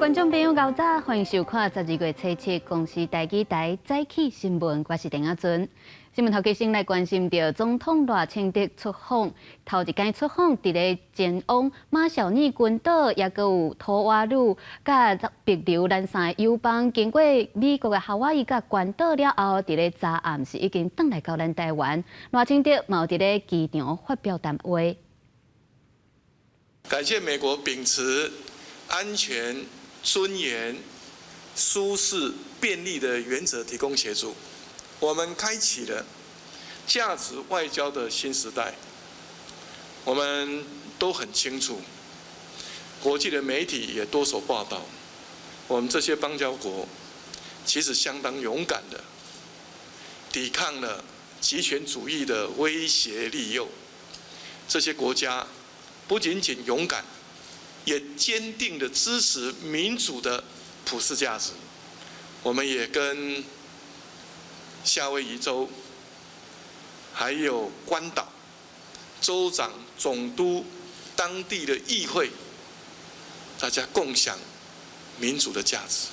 觀眾朋友，𠢕早，歡迎收看12月初7公視台語台早起新聞，我是鄧阿尊。新聞頭先來關心著總統賴清德出訪，頭一工出訪，佇咧前往馬紹爾群島，抑閣有吐瓦魯、佮帛琉咱三个友邦，經過美國的夏威夷佮關島了後，佇咧昨暗時已經轉來到咱台灣。賴清德嘛有佇咧機場發表談話。感謝美國秉持安全、尊嚴、舒適、便利的原則提供協助，我們開啟了價值外交的新時代。我們都很清楚，國際的媒體也多所報道，我們這些邦交國其實相當勇敢的抵抗了極權主義的威脅利誘。這些國家不僅僅勇敢，也堅定的支持民主的普世價值。我們也跟夏威夷州，還有關島州長、總督、當地的議會，大家共享民主的價值。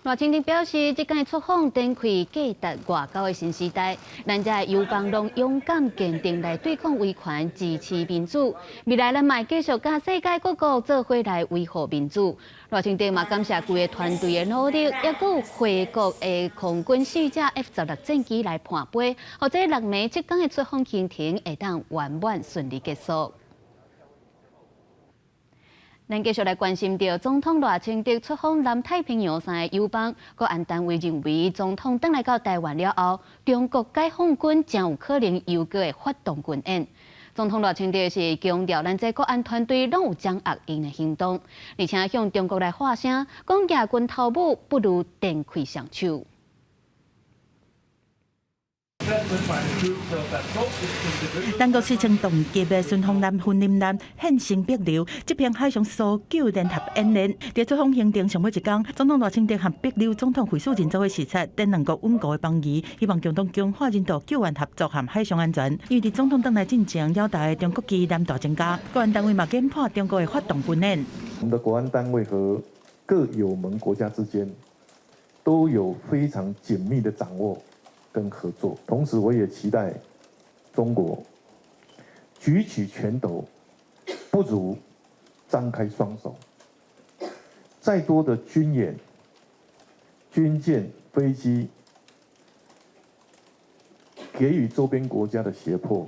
賴清德表示，這擺出訪展開價值外交的新時代，咱遮友邦攏勇敢堅定來對抗威權，支持民主。未來咱嘛會繼續佮世界各國做伙來維護民主。賴清德嘛感謝規个團隊的努力，抑閣有回國的空軍四架 F-16戰機來伴飛，予這六暝七工的出訪行程會當圓滿順利結束。咱繼續來關心著總統賴清德出訪南太平洋三个友邦，國安單位認為，總統轉來到台灣了後，中國解放軍誠有可能又閣會發動軍演。總統賴清德是強調，咱這國安團隊攏有掌握𪜶的行動，而且向中國來發聲，講舉拳頭舞不如電開雙手。咱國4000噸級的巡防艦雲林艦現身帛琉，執行海上搜救聯合演練。佇出訪行程上尾一工，總統賴清德和帛琉總統惠恕仁做伙視察，展兩國穩固的邦誼，希望共同強化人道救援合作和海上安全。因為佇總統轉來進前，擾台的中國機艦大增加，國安單位嘛研判中國會發動軍演。我們的國安單位和各友盟國家之間都有非常緊密的掌握跟合作，同時我也期待中國舉起拳頭，不如張開雙手。再多的軍演、軍艦、飛機，給予周邊國家的脅迫，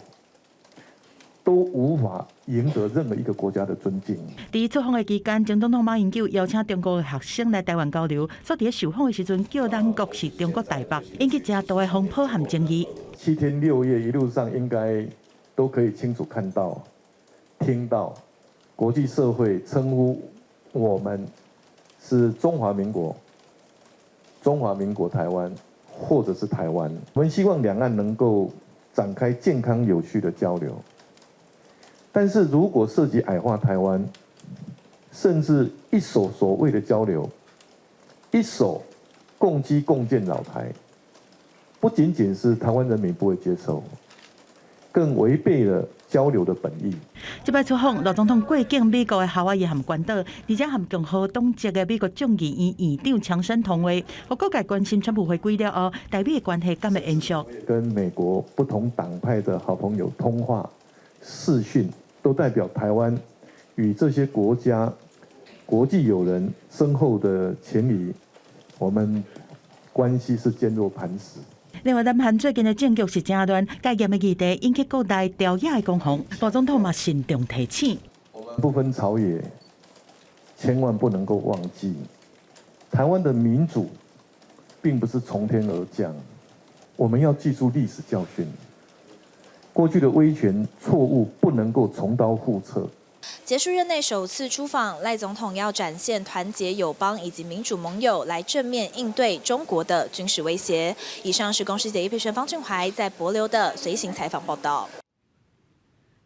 都無法贏得任何一個國家的尊敬。佇出訪的期間，前總統馬英九邀請中國的學生來台灣交流，煞佇咧受訪的時陣叫咱國是中國台北，引起誠大的風波和爭議。7天6夜一路上應該都可以清楚看到、聽到國際社會稱呼我們是中華民國、中華民國台灣，或者是台灣。我們希望兩岸能夠展開健康有序的交流。但是如果涉及矮化台灣，甚至一手所謂的交流，一手共機共艦擾台，不僅僅是台灣人民不會接受，更違背了交流的本意。這擺出訪，賴總統過境美國的夏威夷和關島，而且和共和黨籍的美國眾議院院長強生通話，予各界關心川普回歸了後，台美的關係敢會延續。跟美國不同黨派的好朋友通話、視訊，都代表台灣與這些國家、國際友人深厚的情誼，我們關係是堅若磐石。另外，南韓最近的政局是誠亂，戒嚴的議題引起國內朝野的攻防，賴總統嘛慎重提醒。我們不分朝野，千萬不能夠忘記，台灣的民主並不是從天而降，我們要記住歷史教訓。過去的威權錯誤不能夠重蹈覆轍。結束任內首次出訪，賴總統要展現團結友邦以及民主盟友，來正面應對中國的軍事威脅。以上是公視記者葉佩璇、方俊懷在帛琉的隨行採訪報道。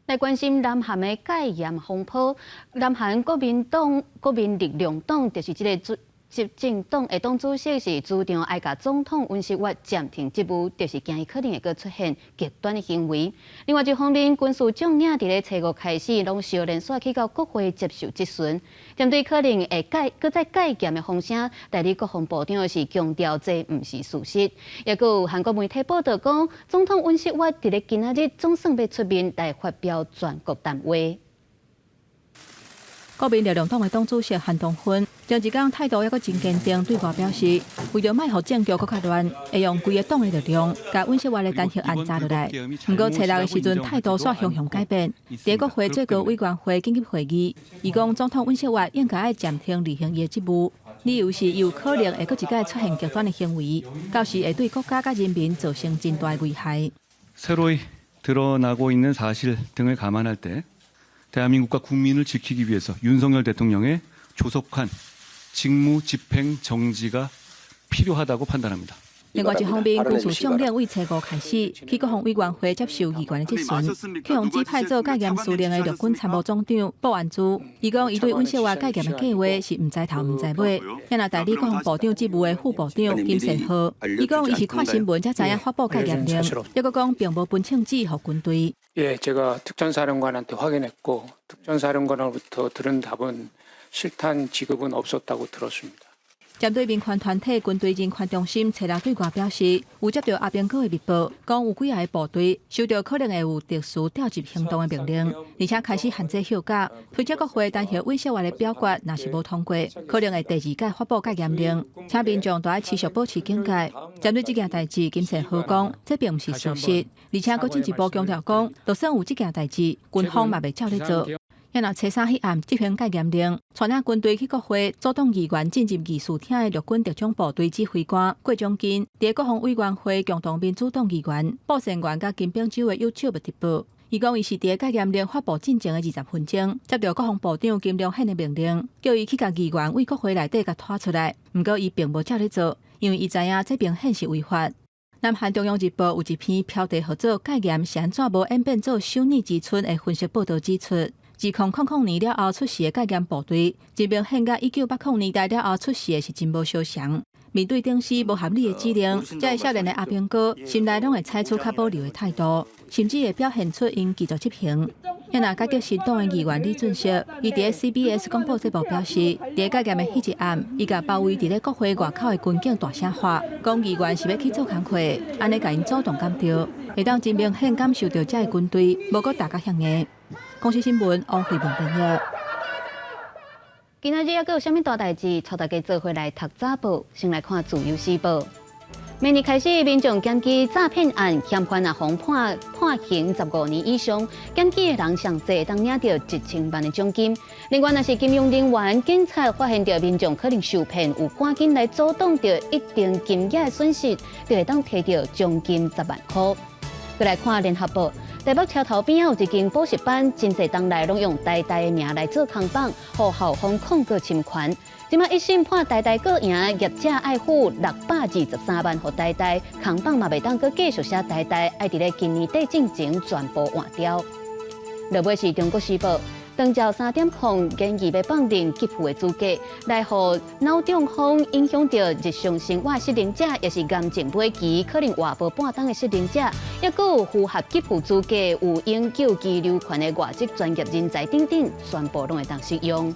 來關心南韓的戒嚴風波，南韓國民黨、國民力量黨就是這个。執政黨的黨主席是主張愛共總統尹錫悅暫停職務，就是驚伊可能會閣出現極端的行為。另外一方面，軍事將領佇咧初五開始，攏相連紲去到國會接受質詢，針對可能會解閣再戒嚴的風聲，代理國防部長是強調這毋是事實。抑閣有韓國媒體報道講，總統尹錫悅佇咧今仔日總算欲出面來發表全國談話。國民力量黨的黨主席韓東勳，前一工態度猶閣真堅定，對外表示，為著莫予政局閣較亂，會用規个黨的力量，共尹錫悅的彈劾案砸落來。毋過初六的時陣，態度煞雄雄改變。佇國會最高委員會緊急會議，伊講總統尹錫悅應該愛暫停履行伊的職務，理由是伊有可能會閣一擺出現極端的行為，到時會對國家佮人民造成真大的危害。 새로이드러나고있는사실등을감안할때 대한민국과 국민을 지키기 위해서 윤석열 대통령의 조속한 직무 집행 정지가 필요하다고 판단합니다. 另外一方面，軍事將領對初五開始去國防委員會接受議員的質詢，去予指派做戒嚴司令的陸軍參謀總長朴元洙，伊講伊對尹錫悅戒嚴的計劃是毋知頭毋知尾。抑若代理國防部長職務的副部長金善赫，伊講伊是看新聞才知影發布戒嚴令，抑閣講並無分槍指予軍隊。 예, 제가 특전사령관한테 확인했고 특전사령관으로부터 들은 답은 실탄 지급은 없었다고 들었습니다. 針對民權團體軍隊人權中心初六對外表示，有接到阿兵哥的密報，講有幾个部隊收到可能會有特殊調集行動的命令，而且開始限制休假。推測國會彈劾尹錫悅的表決，若是無通過，可能會第二擺發布戒嚴令，請民眾都愛持續保持警戒。針對這件代誌，金善赫講，這並毋是事實，而且閣進一步強調講，就算有這件代誌，軍方嘛袂照咧做。抑若初三彼暗執行戒嚴令，帶領軍隊去國會阻擋議員進入議事廳的陸軍特種部隊指揮官郭長金，佇國防委員會共同民主黨議員布善元佮金炳洲的 YouTube 直播。伊講伊是佇戒嚴令發布進前的20分鐘，接到國防部長金良憲的命令，叫伊去共議員對國會內底共拖出來。毋過伊並無照咧做，因為伊知影這明顯是違法。南韓中央日報有一篇標題號做《戒嚴是按怎無演變做修女之春》的分析報導指出，自2000年了後出事的戒嚴部隊，真明顯佮1980年代了後出事的是真無相像。面對頂司無合理的指令，這个少年的阿兵哥心內攏會採取較保留的態度，甚至會表現出𪜶拒絕執行。抑若改革新黨的議員李俊錫，伊佇咧 CBS 廣播節目表示，佇咧戒嚴的彼一暗，伊共包圍佇咧國會外口的軍警大聲喊，講議員是欲去做工課，按呢共𪜶阻擋敢著，會當真明顯感受著這个軍隊無閣打甲遐硬。公視新聞王慧文編譯。今仔日猶閣有啥物大代誌？帶大家做伙來讀早報，先來看《自由時報》。明年開始，民眾檢舉詐騙案，嫌犯若予判刑15年以上，檢舉的人上濟會當領著1000萬的獎金。另外，若是金融人員、警察發現著民眾可能受騙，有趕緊來阻擋著一定金額的損失，就會當提著獎金10萬箍。閣來看聯合報，台北車頭邊有一間補習班，真濟冬來攏用台大的名來做空榜，予校方控告侵權。這擺一審判台大告贏，業者愛付623萬予台大，空榜嘛袂當閣繼續寫台大，愛佇咧今年底進前全部換掉。落尾是中國時報。長照3.0建議欲放任給付的資格，來予腦中風影響著日常生活失能者，抑是癌症尾期可能活無半冬的失能者，抑閣有符合給付資格、有永久居留權的外籍專業人才等等，全部攏會當適用。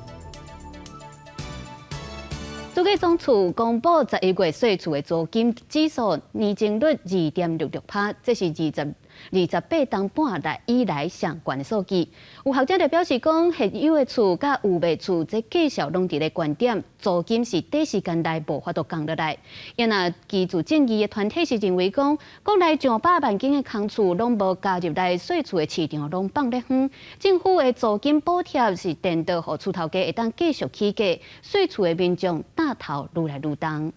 主計總處公布11月稅厝的租金指數年增率2.66%，這是28冬半來以來上懸的數據。有學者就表示講，現有的厝佮有賣厝，這價數攏佇咧懸點，租金是短時間內無法度降落來。抑若居住正義的團體是認為講，國內上百萬間的空厝攏無加入來稅厝的市場，攏放咧遠。政府的租金補貼是顛倒，予厝頭家會當繼續起價，稅厝的民眾擔頭愈來愈重。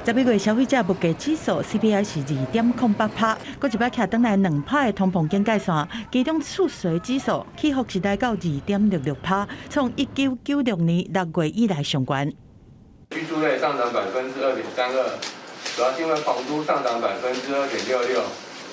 11月消費者物價指數 CPI 是2.08%，閣一擺徛轉來2%的通膨警戒線，其中厝稅指數起伏是來到2.66%，創1996年6月以來上懸。居住類上漲2.32%，主要是因為房租上漲2.66%，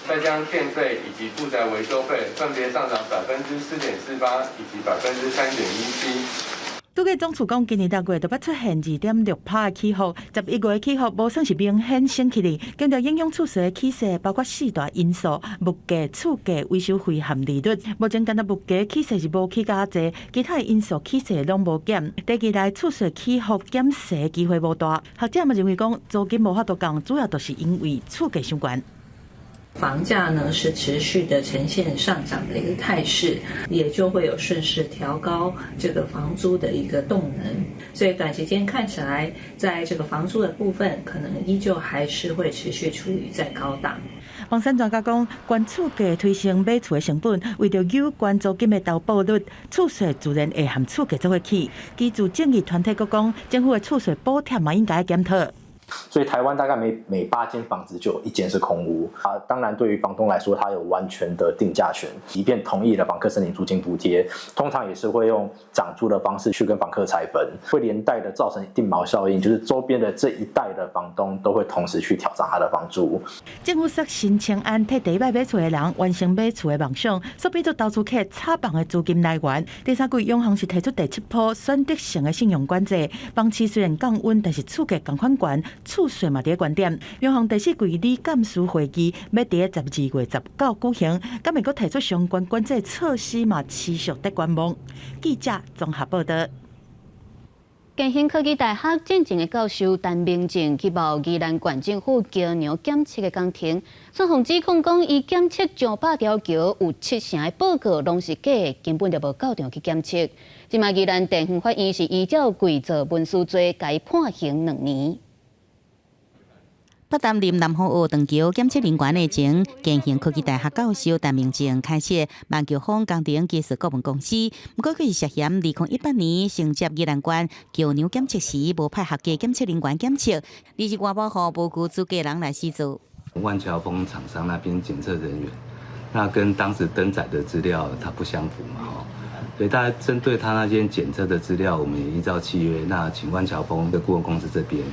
再將電費以及住宅維修費分別上漲4.48%以及3.17%。主計總處講，今年六月就欲出現2.6趴的起伏，11月起伏無算是明顯升起來，強調影響厝稅的起勢包括四大因素：物價、厝價、維修費和利率。目前干焦物價起勢是無起較濟，其他的因素起勢攏無減。短期內厝稅起伏減勢機會無大。學者嘛認為講，租金無法度降，主要就是因為厝價傷懸。房價呢是持續的呈現上漲的一個態勢，也就會有順勢調高這個房租的一個動能，所以短期間看起來，在這個房租的部分，可能依舊還是會持續處於在高檔。房產專家講，懸厝價推升買厝的成本，為著有關租金的投報率，厝稅自然會和厝價做伙起。居住正義團體閣講，政府的厝稅補貼嘛應該檢討。所以台灣大概每8間房子就有一間是空屋啊。當然，對於房東來說，他有完全的定價權，即便同意了房客申請租金補貼，通常也是會用漲租的方式去跟房客拆分，會連帶的造成定錨效應，就是周邊的這一帶的房東都會同時去調漲他的房租。政府設新青安替第一擺買厝的人完成買厝的夢想，煞變做投資客炒房的資金來源。第三季央行是提出第七波選擇性的信用管制，房市雖然降溫，但是厝價仝款懸。厝稅嘛佇咧懸點，央行第四季理監事會議欲佇12月19舉行，敢會閣提出相關管制措施嘛，持續佇觀望。記者綜合報道。建興科技大學進前的教授陳明正去冒宜蘭縣政府橋梁檢測的工程，雙方指控講，伊檢測上百條橋有七成的報告攏是假的，根本就無到場去檢測。這馬宜蘭地方法院是依照偽造文書罪，共伊判刑2年。不擔任南風澳斷橋檢測人員的前建興科技大學教授陳明正開設萬橋風工程技術顧問公司，毋過閣是涉嫌2018年承接宜蘭縣橋梁檢測時，無派合格檢測人員檢測，而是外包予無具資格人來施做。萬橋風廠商那邊檢測人員，那跟當時登載的資料它不相符嘛？吼，所以大家針對他那邊檢測的資料，我們也依照契約，那請萬橋風的顧問公司這邊。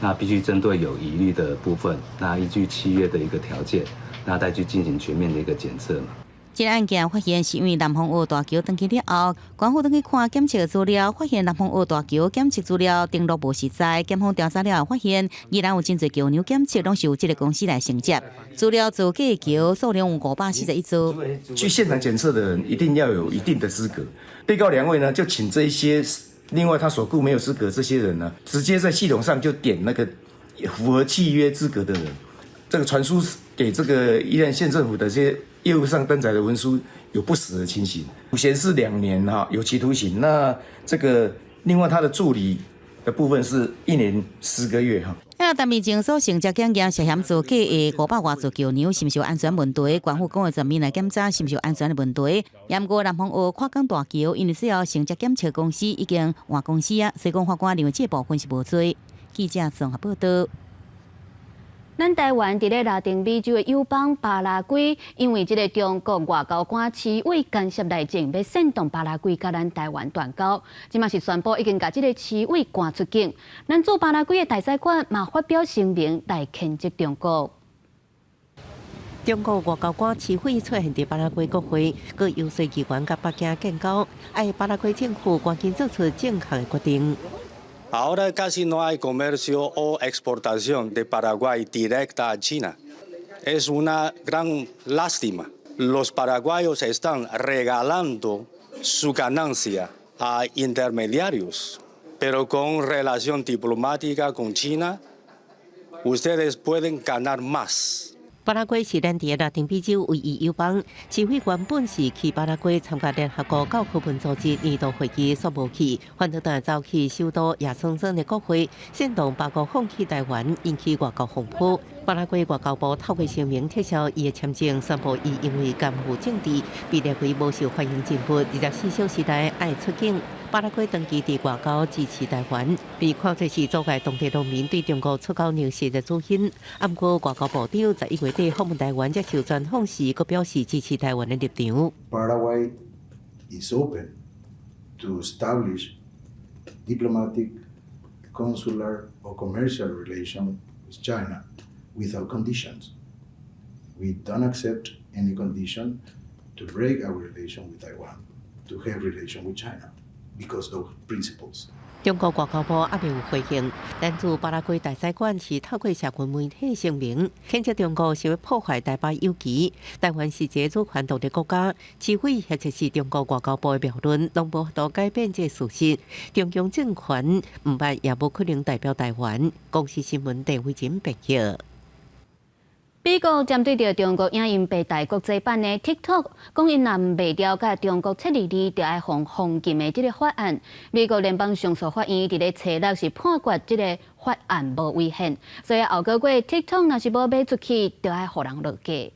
那必須針對有疑慮的部分，那依據契約的一個條件，那再去進行全面的一個檢測嘛。這個案件發現是因為南風澳大橋斷去了後，官府轉去看檢測資料，發現南風澳大橋檢測資料登錄無實在。檢方調查了後發現，宜蘭有真濟橋梁檢測攏是由這個公司來承接，資料造假橋數量有541座。去現場檢測的人一定要有一定的資格。被告兩位呢，就請這一些。另外，他所僱沒有資格這些人呢，直接在系統上就點那個符合契約資格的人，這個傳輸給這個宜蘭縣政府的這些業務上登載的文書有不實的情形，顯示2年哈有期徒刑。那這個另外他的助理的部分是1年10個月哈。啊，陳明正所承接檢驗涉嫌造假的五百外座橋梁，是毋是有安全問題？官府講會全面來檢查是毋是有安全的問題。毋過南風澳跨港大橋，因為最後承接檢測公司已經換公司啊，所以講法官認為這部分是無罪。記者綜合報道。咱台灣佇咧拉丁美洲的友邦巴拉圭，因為這个中國外交官徐偉干涉內政，欲煽動巴拉圭佮咱台灣斷交，這馬是宣布已經共這个徐偉趕出境。咱駐巴拉圭的大使館嘛發表聲明來譴責中國。中國外交官徐偉出現佇巴拉圭國會，閣遊說議員佮北京建交，愛巴拉圭政府趕緊做出正確的決定。 Ahora casi no hay comercio o exportación de Paraguay directa a China. Es una gran lástima. Los paraguayos están regalando su ganancia a intermediarios, pero con relación diplomática con China, ustedes pueden ganar más. 巴拉圭是咱佇拉丁美洲唯一友邦。徐偉原本是去巴拉圭參加聯合國教科文組織年度會議，煞無去，反倒轉走去首都亞松森的國會，煽動巴國放棄台灣，引起外交風波。巴拉圭外交部透過聲明撤銷伊的簽證，宣布伊因為干預政治，被列為無受歡迎人物，24小時內愛出境。巴拉圭長期佇外交支持台灣，被看作是阻礙當地農民對中國出口糧食的主因。毋過外交部長11月底訪問台灣接受專訪時，閣表示支持台灣的立場。 Paraguay is open to establish diplomatic, consular or commercial relation with China without conditions. We don't accept any condition to break our relation with Taiwan, to have relation with China. Because of principles. 中國外交部猶未有回應，但駐巴拉圭大使館是透過社群媒體聲明，譴責中國是欲破壞台巴友誼。台灣是一个主權獨立國家，除非或者是中國外交部的謬論，攏無法度改變這个事實。中共政權毋捌也無可能代表台灣。公視新聞鄭慧珍編譯。美國針對著中國影音平台國際版的 TikTok，講𪜶若毋賣掉佮中國切二字，就愛予封禁的這个法案。美國聯邦上訴法院佇咧初六是判決這个法案無違憲，所以後個月 TikTok 若是無賣出去，就愛予人落架。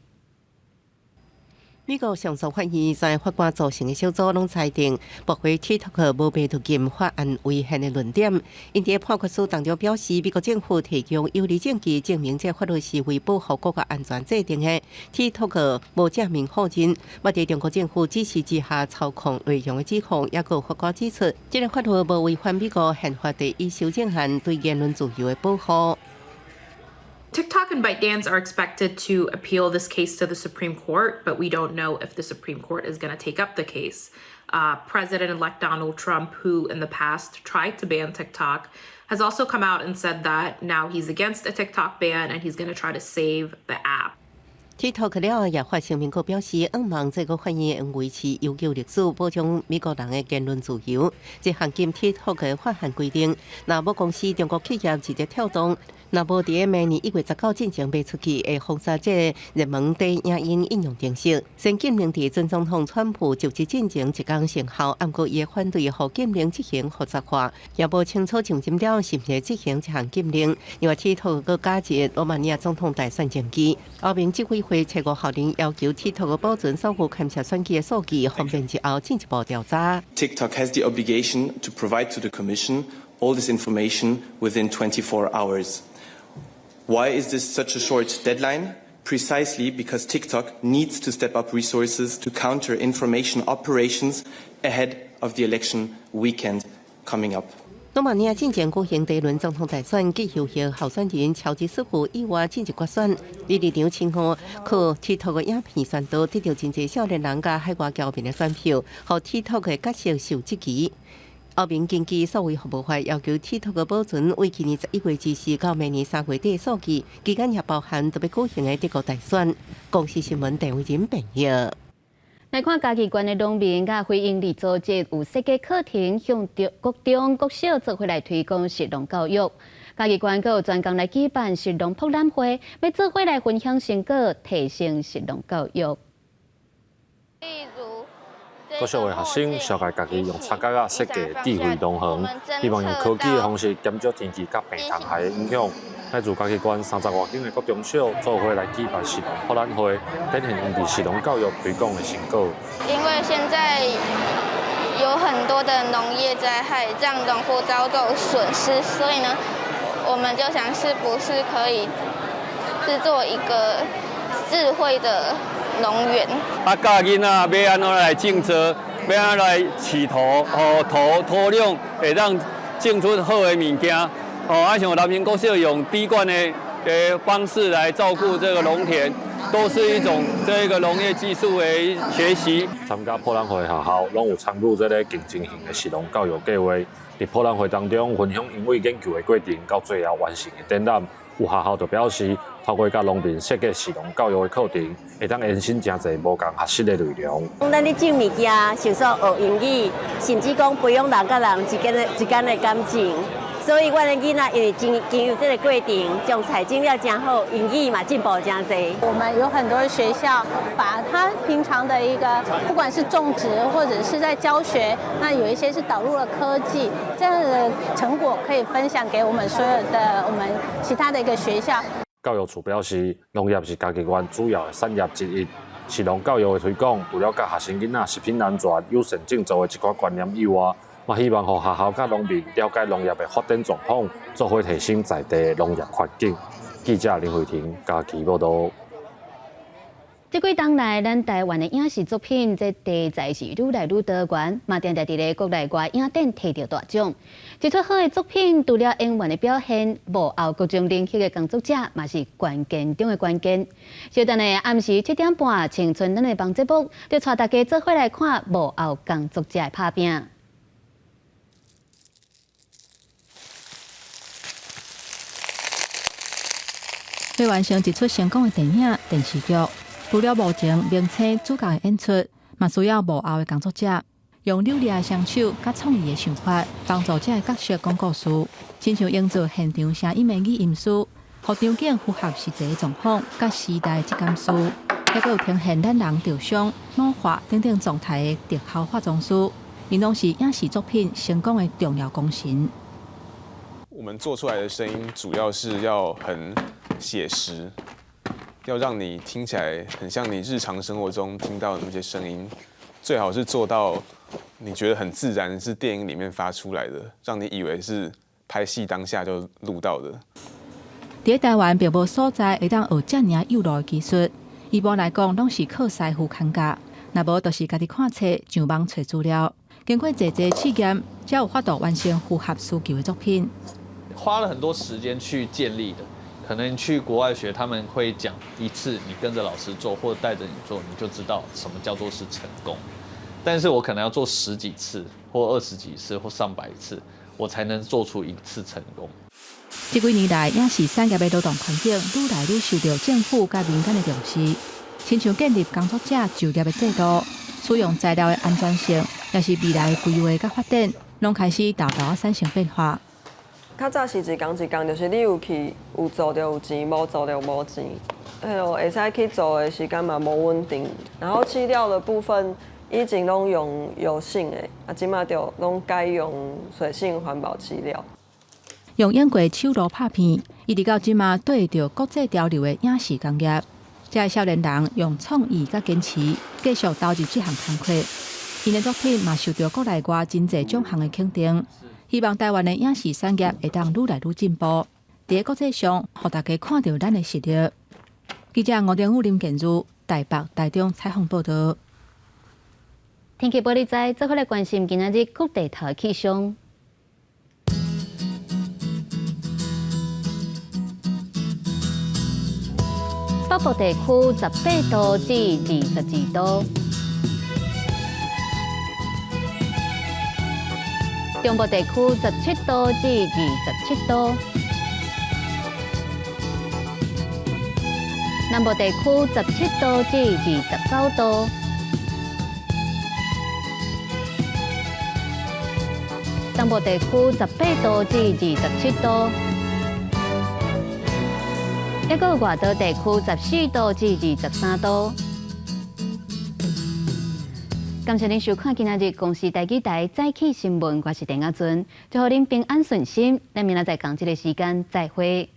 美國上訴法院三个法官組成的小組攏裁定駁回 TikTok 無賣出禁法案違憲的論點。𪜶佇判決書當中表示，美國政府提供有力證據證明這法律是為保護國家安全制定的。TikTok 無正面否認，嘛佇中國政府指示之下操控內容的指控，也閣有法官指出，這个法律無違反美國憲法第一修正案對言論自由的保護。 TikTok and ByteDance are expected to appeal this case to the Supreme Court, but we don't know if the Supreme Court is going to take up the case. President-elect Donald Trump, who in the past tried to ban TikTok, has also come out and said that now he's against a TikTok ban and he's going to try to save the app. TikTok 了後也發聲明，閣表示，向望這個法院會維持悠久歷史，保障美國人的言論自由。這項禁 TikTok 的法案規定，若母公司中國企業字節跳動，若無佇明年1月19進前賣出去，會封殺這个熱門短影音應用程式。新禁令佇前總統川普就職進前一工生效，毋過伊的反對予禁令執行複雜化，也無清楚上審了是毋是執行這項禁令。另外，TikTok 閣加入羅馬尼亞總統大選前期，歐盟執委會初五號令要求 TikTok 保存所有牽涉選舉的數據，方便日後進一步調查。 TikTok has the obligation to provide to the Commission all this information within 24 hours. Why is this such a short deadline? Precisely because TikTok needs to step up resources to counter information operations ahead of the election weekend coming up. 羅馬尼亞進前舉行第一輪總統大選，極右翼候選人喬吉斯夫意外進入決選。伊離場稱呼靠 TikTok 的影片宣導，得到真濟少年人佮海外僑民的選票，予 TikTok 的角色受質疑。歐盟根據數位服務法要求 TikTok 保存為去年11月24到明年3月底的數據，期間也包含特別舉行的德國大選。公視新聞鄭慧仁編譯。來看嘉義縣的農民佮非營利組織有設計課程，向國中、國小做伙來推廣食農教育。嘉義縣閣有專工來舉辦食農博覽會，欲做伙來分享成果，提升食農教育。國小的學生紹介家己用插角仔設計智慧農園，希望用科技的方式減少天氣佮病蟲害的影響。來自嘉義縣30外間的國中小做伙來舉辦食農博覽會，展現𪜶佇食農教育推廣的成果。因為現在有很多的農業災害，讓農夫遭受損失，所以呢，我們就想是不是可以製作一個智慧的農園。啊，教囡仔欲按怎來種植，欲按怎來飼土，予土壤會當種出好的物件。哦，啊，像南平國小用滴灌的方式來照顧這個農田，都是一種這個農業技術的學習。參加博覽會學校攏有參與這个競爭型的食農教育計劃。佇博覽會當中，分享𪜶為研究的過程，到最後完成的展覽。有學校就表示，透過佮農民設計食農教育的課程，會當延伸誠濟無仝學習的內容。咱咧種物件，想說學英語，甚至講培養人佮人之間的感情。所以，阮的囡仔因為經由這个過程，種菜種了誠好，英語嘛進步誠濟。我們有很多學校把他平常的一個，不管是種植或者是在教學，那有一些是導入了科技，這樣的成果可以分享給我們所有的我們其他的一個學校。教育處表示，農業是嘉義縣主要的產業之一，食農教育的推廣，除了教學生囡仔食品安全、友善種植的這款觀念以外，嘛希望予學校佮農民了解農業的發展狀況，做伙提升在地的農業環境。記者林慧婷嘉義報導。這幾冬來，咱台灣的影視作品，這題材是愈來愈多元，嘛定定佇咧國內外影展提著大獎。一出好的作品，除了演員的表現，幕後各種領域的工作者嘛是關鍵中的關鍵。小等下暗時7點半，青春咱的夢節目，就帶大家做伙來看幕後工作者的拍拚。欲完成一齣成功的電影、電視劇，除了幕前明星主角的演出，嘛需要幕後的工作者，用流利的雙手佮創意的想法，幫助這个角色講故事，親像營造現場聲音的擬音師，予場景符合實際的狀況佮時代質感師，抑閣有呈現咱人受傷、老化等等狀態的特效化妝師，𪜶攏是影視作品成功的重要功臣。我們做出來的聲音主要是要很寫實，要讓你聽起來很像你日常生活中聽到的那些聲音，最好是做到你覺得很自然，是電影裡面發出來的，讓你以為是拍戲當下就錄到的。佇台灣並無所在會當學遮爾幼路的技術，一般來講攏是靠師傅牽教，若無就是家己看冊上網揣資料。經過濟濟試驗，才有法度完成符合需求的作品。花了很多時間去建立的，可能去國外學，他們會講一次，你跟着老師做，或帶着你做，你就知道什麼叫做是成功。但是我可能要做十幾次，或二十幾次，或上百次，我才能做出一次成功。這幾年來，影視產業的勞動環境愈來愈受到政府佮民間的重視，親像建立工作者就業的制度、使用材料的安全性，抑是未來的規劃佮發展，攏開始沓沓仔產生變化。較早是一工一工，就是你有去有做就有錢，無做就無錢。彼落會使去做的時間嘛無穩定。然後漆料的部分，以前攏用油性的，啊，這馬就攏改用水性環保漆料。用英國手路拍片，一直到這馬對著國際潮流的影視工業，這个少年人用創意佮堅持，繼續投入這項工課。𪜶的作品嘛受著國內外真濟獎項的肯定。希望台灣的影視產業會當愈來愈進步，佇國際上，予大家看著咱的實力。記者吳定武、林建如台北、台中採訪報導。天氣報你知，做伙來關心今仔日各地頭的氣象。北部地區18度至22度，中部地區17度至27度，南部地區17度至29度，東部地區18度至27度。抑閣有外島地區14度至23度。感謝您收看今仔日公視台語台早起新聞，我是鄭亞尊，祝予恁平安順心。咱明仔載仝這个時間再會。